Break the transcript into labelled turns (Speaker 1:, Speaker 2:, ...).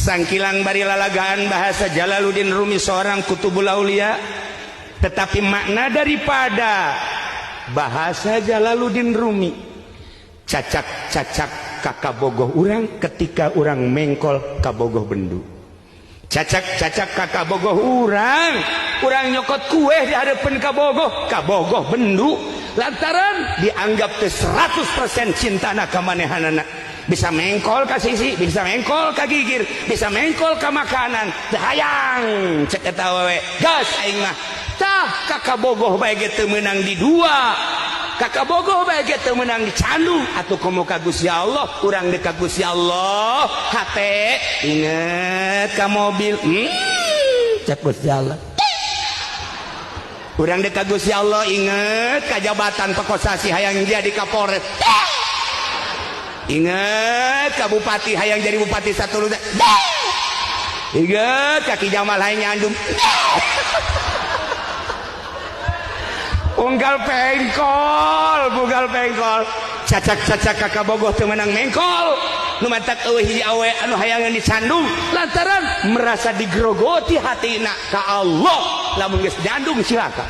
Speaker 1: Sangkilang bari lalagaan bahasa Jalaluddin Rumi seorang kutubul aulia, tetapi makna daripada bahasa Jalaluddin Rumi cacak-cacak ka kabogoh urang ketika urang mengkol kabogoh bendu, cacak-cacak ka kabogoh urang, urang nyokot kue di hadapan kabogoh, kabogoh bendu lantaran dianggap teh 100% cintana ka manehanana, bisa mengkol ka sisi, bisa mengkol ka gigir, bisa mengkol ka makanan. Teu hayang cek eta awewe, gas aing mah. Tah, ka kabogoh bae ge teu meunang di dua, ka kabogoh bae ge teu meunang dicandu, atuh komo ka Gusti Allah. Urang deuk ka Gusti Allah, hate inget ka mobil, cek Gusti Allah. Urang deuk ka Gusti Allah, inget ka jabatan Pakosasi, hayang jadi Kapolres, inget ka bupati, hayang jadi bupati satu, inget ka Ki Jamal, hayang nyandung. Unggal pengkol, bugal pengkol, cacak-cacak ka kabogoh teu meunang mengkol. Nu matak eueuh hiji awe anu hayangan disandung lantaran merasa digerogoti hatina ka Allah. Lamun geus nyandung, cilaka.